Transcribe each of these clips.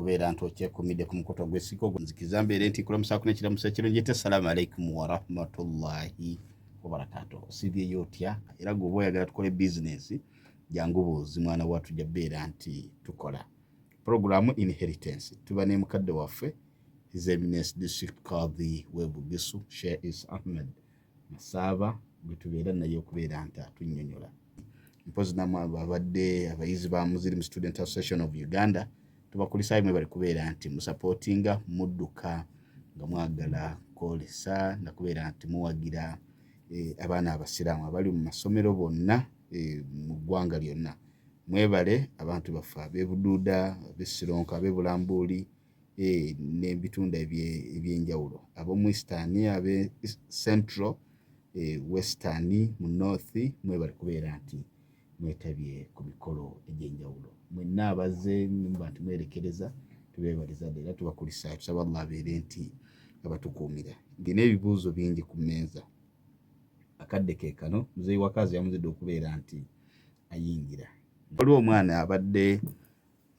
Kubeera nti okyekumidde ku mukutu ogwesiko nzikiza mbeere nti nkulamusaako n'ekiramuso ekirungi ete assalamu alaikum warahmatullahi wabarakatu. Osibyeyo otya? Era gwe oba oyagala tukole bizinensi, jangu buuzi mwana wa tujja beera nti tukola puroguramu inheritance. Tuba ne mukadde waffe His Eminence District Kadhi w'e Bugisu, Sheikh Isa Ahmed Masaaba, gwe tubeera naye okubeera nti atunnyonnyola. Mpozi namwe ababadde abayizi ba Muslim Student Association of Uganda, tubakulisaayo, mwebale kubeera nti musapootinga, mudduka nga mwagala kwolesa nakubeera nti muwagira abaana abasiraamu abali mu masomero bonna mu ggwanga lyonna. Mwebale abantu baffe ab'ebuduuda, ab'essironko, ab'ebulambuuli n'ebitundu ebyenjawulo, ab'omu Eastern, ab'e Central, Western, mu North, mwebale kubeera nti mwetabye ku mikolo egy'enjawulo. Mwenna abazze muba nti mwerekereza, tubeebaliza dda era tubakulisaayo. Tusaba Allah abeere nti abatukuumira. Ngina ebibuuzo bingi ku mmeeza. Akadde ke kano muzeeyi wakazi yamuzidde okubeera nti ayingira. Waliwo omwana abadde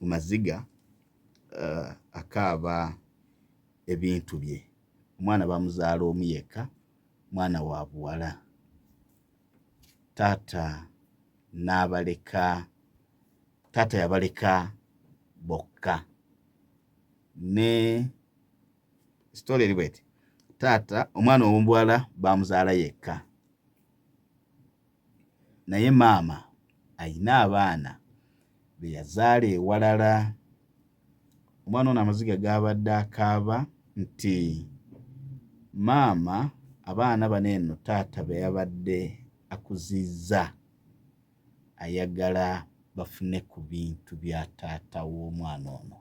mu maziga, akaaba ebintu bye. Omwana bamuzaala omu yekka, mwana wa buwala. Taata n'abaleka, taata yabaleka bokka. Ne story eri bweti: taata omwana ow'obuwala bamuzaala yekka, naye maama ayina abaana be yazaala ewalala. Omwana ono amaziga gabadde akaaba nti maama abaana bano eno taata be yabadde akuzizza ayagala bafune ku bintu bya taata w'omwana ono.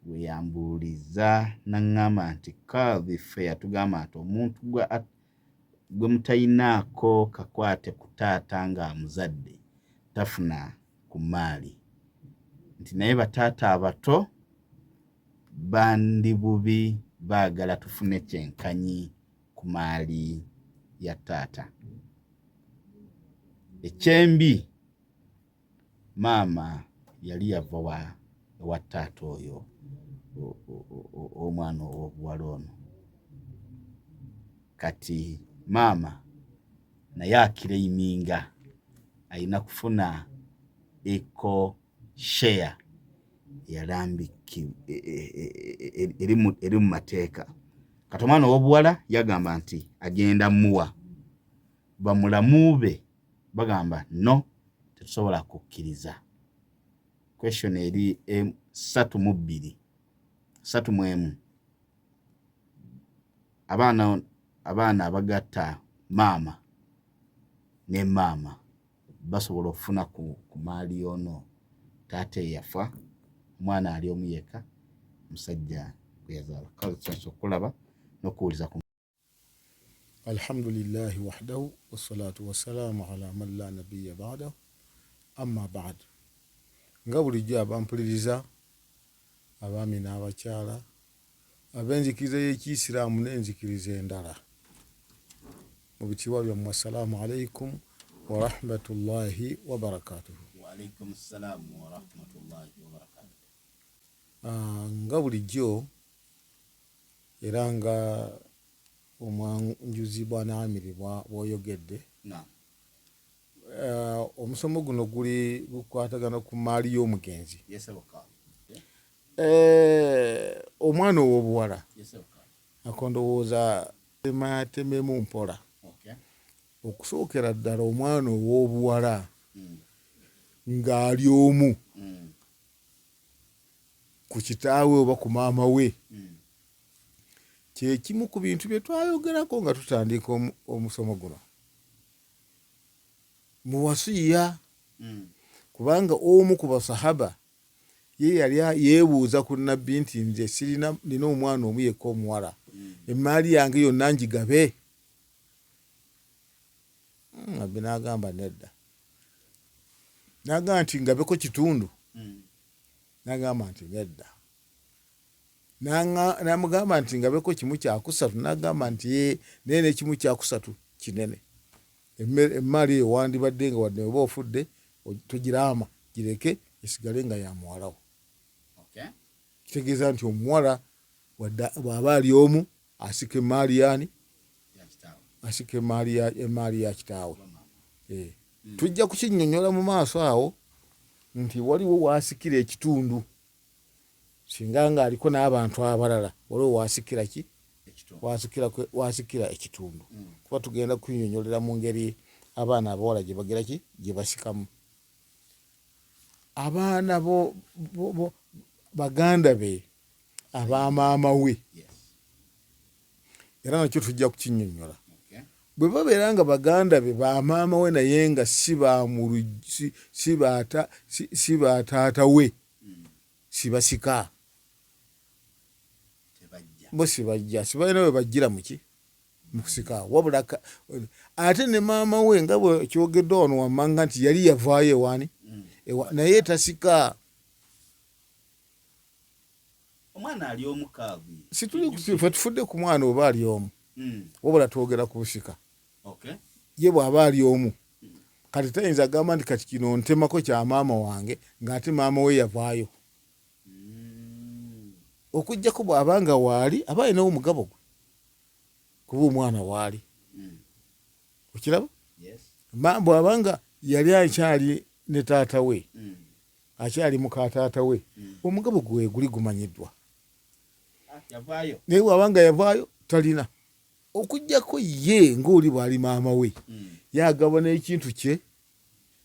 We yambuuliza n'aŋŋamba nti Kadhi ffe yatugamba nti omuntu gwe mutayinaako kakwate ku taata ng'amuzadde tafuna ku maali, nti naye bataata abato bandi bubi, baagala tufune kyenkanyi ku maali ya taata. Ekyembi maama yali yava ewa taata oyo omwana ow'obuwala ono. Kati maama naye akireiminga alina kufuna equal share yalambiki eri mu mateeka. Kati omwana ow'obuwala yagamba nti agenda muwa, bamulamu be bagamba no, tetusobola kukkiriza. Question eri 32, 31: abaana abagatta maama ne maama basobola okufuna ku maali ono taata eyafa, omwana ali omu yekka, musajja gwe yazaala? Kale tusanyusa okukulaba n'okuwuliza ku Alhamdulillahi wahdahu wassalatu wassalamu ala man la nabiyya ba'dahu, amma ba'd. Nga bulijjo abampuliriza, abaami n'abakyala ab'enzikiriza y'Ekiyisiraamu n'enzikiriza endala, mu bitiibwa byammwe, assalaamu alaikum warahmatullahi wabarakatuhu. Waalaikum ssalaamu warahmatullahi wabarakatuh. Nga bulijjo era nga omwanjuzi bwanaamiri bw'oyogedde, omusomo guno guli gukwatagana ku maali y'omugenzi. Omwana ow'obuwala ako ndowooza tematememu mpola. Okusookera ddala, omwana ow'obuwala ng'ali omu ku kitaawe oba ku maama we, kyekimu ku bintu bye twayogerako nga tutandika omusomo guno mu wasiya, kubanga omu ku basahaba ye yali yeebuuza ku nabbi nti nze sirina, nina omwana omu yekka omuwala, emaali yange yonna ngigabe? Nabbi n'agamba nedda. N'agamba nti ngabeko kitundu? N'agamba nti nedda. N'amugamba nti ngabeko kimu kyakusatu? N'agamba nti ee, naye n'ekimu kyakusatu kinene. Emaali eyo wandibadde nga wadde oba ofudde togiraama, gireke esigale nga ya muwalawo. Kitegeeza nti omuwala bw'aba ali omu asika emaali yaani? Asika emaali ya kitaawe. Eh. Tujja kukinnyonnyola mu maaso awo nti waliwo waasikira ekitundu singa nga aliko n'abantu abalala, waliwo waasikira ki? Waasikira ekitundu. Kuba tugenda kukinnyonnyolera mu ngeri abaana abawala gye bagira ki? Gye basikamu. Abaana bo baganda be aba maama we, era nakyo tujja kukinnyonnyola. Bwe babeera nga baganda be ba maama we naye nga si ba taata we, si basika, bo si bajja, si balina we bajjira muki mukusika. Wabula ate ne maama we nga bwe kyogeddwa wano wammanga nti yali yavaayo ewaani, naye tasika. Omwana ali omu Kadhi. Situli ffe tufudde ku mwana oba ali omu, wabula twogera ku busika. Ye bw'aba ali omu kati tayinza agamba nti kati kino ntemako kya maama wange ng'ate maama we yavaayo. Okuggyako bw'aba nga waali aba alinawo omugabo gwe kuba omwana waali. Okiraba? Bw'aba nga yali akyali ne taata we, akyali muka taata we, omugabo gwe guli gumanyiddwa. Naye bw'aba nga yavaayo talina. Okuggyako ye ng'oli bw'ali maama we, ye agabana ekintu kye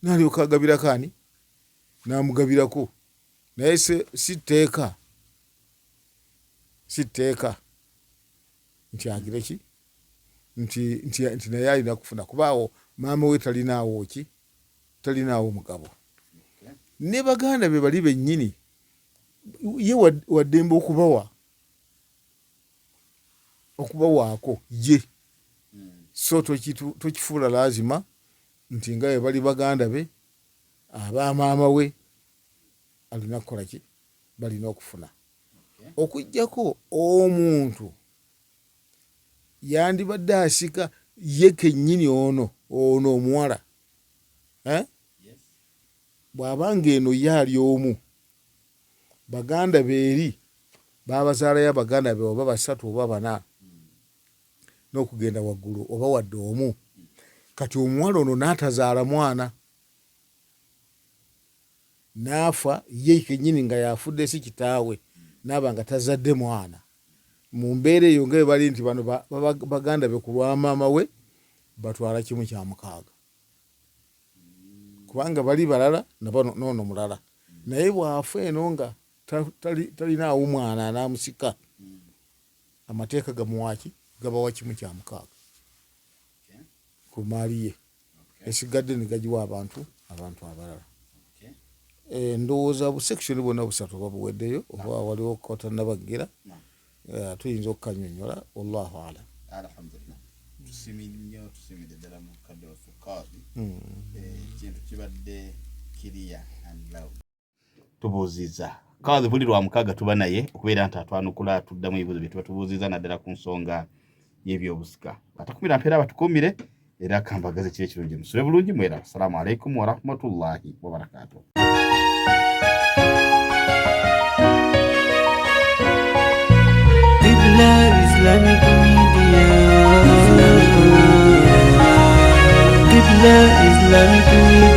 n'alyoka agabirako ani? N'amugabirako. Naye si tteeka, si tteeka nti agire ki? Nti naye alina kufuna, kuba awo maama we talinaawo ki? Talinaawo mugabo. Ne baganda be bali bennyini ye waddembe okubawa, okubawaako ye. So tokifuula laazima nti nga bwe bali baganda be aba maama we alina kukola ki? Balina okufuna. Okuggyako omuntu yandibadde asika ye kennyini ono omuwala, eh? Bw'aba ng'eno ye ali omu, baganda be eri baabazaalayo abaganda be oba basatu oba bana n'okugenda waggulu oba wadde omu, kati omuwala ono n'atazaala mwana n'afa ye kennyini nga y'afudde si kitaawe, n'aba nga tazadde mwana, mu mbeera eyo nga bwe bali nti bano baganda be ku lwa maama we batwala 1/6, kubanga bali balala nabano n'ono mulala. Naye bw'afa eno nga talinaawo mwana anaamusika, amateeka gamuwa ki? Gabawa 1/6 ku maali ye, esigadde ne gagiwa abantu abalala. Ndowooza bu section bwonna busatu oba buweddeyo oba waliwo kotannabagira, tuyinza okukanyonyola. Wallahu alam. Alhamdulillah, tusimye nnyo, tusimidde ddala mukadde waffe Kadhi. Ekintu kibadde clear and loud. Tubuuziza Kadhi buli lwa mukaaga tuba naye okubeera nti atwanukula, atuddamu ebibuuzo bye tuba tubuuziza naddala ku nsonga y'ebyobusika. Atakumira mpeera abatukuumire, era kambagaze kiri ekirungi, musule bulungi mwera. Assalamu alaikum warahmatullahi wabarakatuh. Qibla Islamic Media. Islamic Media. Qibla Islamic Media.